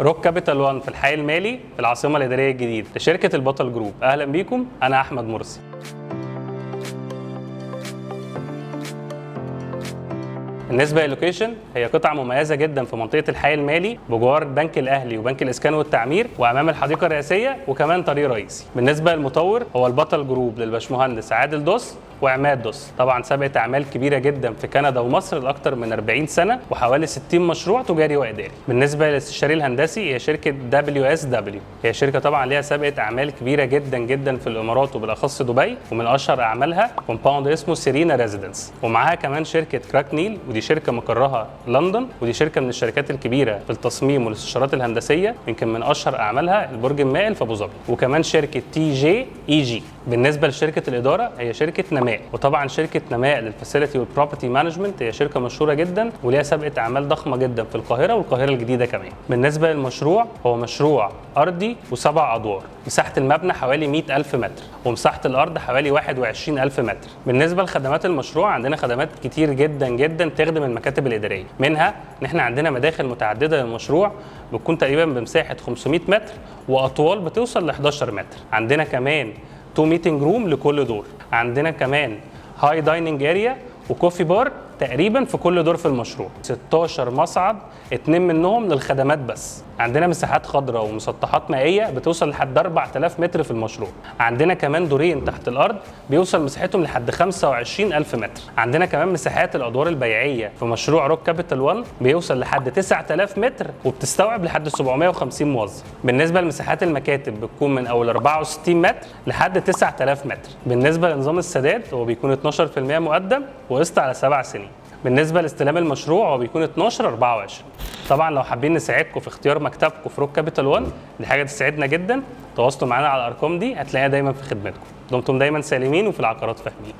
روك كابيتال 1 في الحي المالي في العاصمة الإدارية الجديدة لشركة البطل جروب. أهلا بيكم، أنا أحمد مرسي. بالنسبة لل location، هي قطعة مميزة جدا في منطقة الحي المالي بجوار بنك الأهلي وبنك الإسكان والتعمير وأمام الحديقة الرئاسية وكمان طريق رئيسي. بالنسبة للمطور هو البطل جروب للباشمهندس عادل دوس وعماد دوس، طبعا سابقة أعمال كبيرة جدا في كندا ومصر لأكثر من 40 سنة وحوالي 60 مشروع تجاري وإداري. بالنسبة للاستشاري الهندسي هي شركة WSW، هي شركة طبعا ليها سابقة أعمال كبيرة جدا جدا في الإمارات وبالأخص دبي، ومن أشهر أعمالها compound اسمه سيرينا ريزيدنس، ومعاها كمان شركة كراك نيل، ودي شركة مقرها لندن، ودي شركة من الشركات الكبيرة في التصميم والاستشارات الهندسية، يمكن من أشهر أعمالها البرج المائل في أبو ظبي، وكمان شركة TJEG. بالنسبة لشركة الإدارة هي شركة نماء، وطبعا شركة نماء لل facility وال property management هي شركة مشهورة جدا وليها سابقة أعمال ضخمة جدا في القاهرة والقاهرة الجديدة كمان. بالنسبة للمشروع هو مشروع أرضي وسبع أدوار، مساحة المبنى حوالي 100,000 متر ومساحة الأرض حوالي 21,000 متر. بالنسبة لخدمات المشروع عندنا خدمات كتير جدا جدا تخدم المكاتب الإدارية، منها إن احنا عندنا مداخل متعددة للمشروع بتكون تقريبا بمساحة 500 متر وأطوال بتوصل ل 11 متر. عندنا كمان 2 meeting room لكل دور، عندنا كمان high dining area و coffee bar تقريبا في كل دور في المشروع، 16 مصعد، اتنين منهم للخدمات بس. عندنا مساحات خضراء ومسطحات مائية بتوصل لحد 4000 متر في المشروع. عندنا كمان دورين تحت الارض بيوصل مساحتهم لحد 25000 متر. عندنا كمان مساحات الادوار البيعيه في مشروع روك كابيتال 1 بيوصل لحد 9000 متر وبتستوعب لحد 750 موظف. بالنسبة لمساحات المكاتب بتكون من اول 64 متر لحد 9000 متر. بالنسبة لنظام السداد هو بيكون 12% مقدم وقسط على 7 سنين. بالنسبة لاستلام المشروع هو بيكون 12 24. طبعا لو حابين نساعدكم في اختيار مكتبكم في روك كابيتال 1 دي حاجة تسعدنا جدا، تواصلوا معانا على الارقام دي هتلاقيها دايما في خدمتكم. دمتم دايما سالمين وفي العقارات فاهمين.